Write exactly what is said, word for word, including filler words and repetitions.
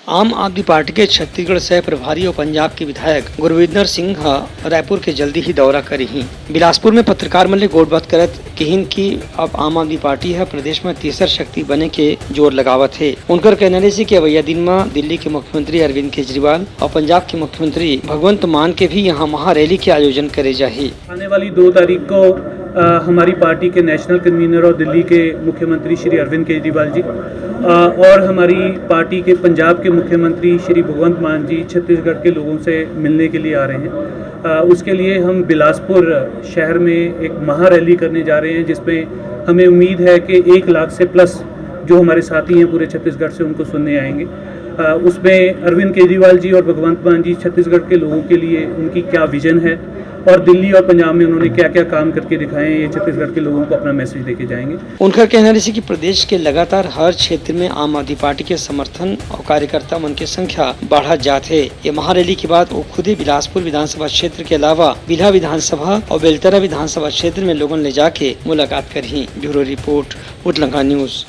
आम आदमी पार्टी के छत्तीसगढ़ सह प्रभारी अउ पंजाब के विधायक गुरविंदर सिंह ह रायपुर के जल्दी ही दौरा करिही। बिलासपुर में पत्रकार मन ले गोठबात करत किहिन कि अब आम आदमी पार्टी ह प्रदेश में तीसर शक्ति बने के जोर लगावत हे। उनकर कहना रहिस कि अवइया दिन म दिल्ली के मुख्यमंत्री अरविंद केजरीवाल अउ पंजाब के मुख्यमंत्री भगवंत मान के भी यहाँ महारैली के आयोजन करे जाही। आने वाली दो तारीख को, अ, हमारी पार्टी के नेशनल कन्वीनर और दिल्ली के मुख्यमंत्री श्री अरविंद केजरीवाल जी, अ, और हमारी पार्टी के पंजाब के मुख्यमंत्री श्री भगवंत मान जी छत्तीसगढ़ के लोगों से मिलने के लिए आ रहे हैं। अ, उसके लिए हम बिलासपुर शहर में एक महारैली करने जा रहे हैं, जिसमें हमें उम्मीद है कि एक लाख से प्लस जो हमारे साथी हैं पूरे छत्तीसगढ़ से, उनको सुनने आएंगे। अ, उसमें अरविंद केजरीवाल जी और भगवंत मान जी छत्तीसगढ़ के लोगों के लिए उनकी क्या विजन है और दिल्ली और पंजाब में उन्होंने क्या-क्या काम करके दिखाए हैं, ये छत्तीसगढ़ के लोगों को अपना मैसेज देके जाएंगे। उनकर कहना रहिस कि प्रदेश के लगातार हर क्षेत्र में आम आदमी पार्टी के समर्थन अउ कार्यकर्ता मन के संख्या बढ़त जात हे। ये महारैली के बाद वो खुदे बिलासपुर विधानसभा क्षेत्र के अलावा बिल्हा विधानसभा अउ बेलतरा विधानसभा क्षेत्र में लोगन ले जाके मुलाकात करही। ब्यूरो रिपोर्ट, उतलंगा न्यूज।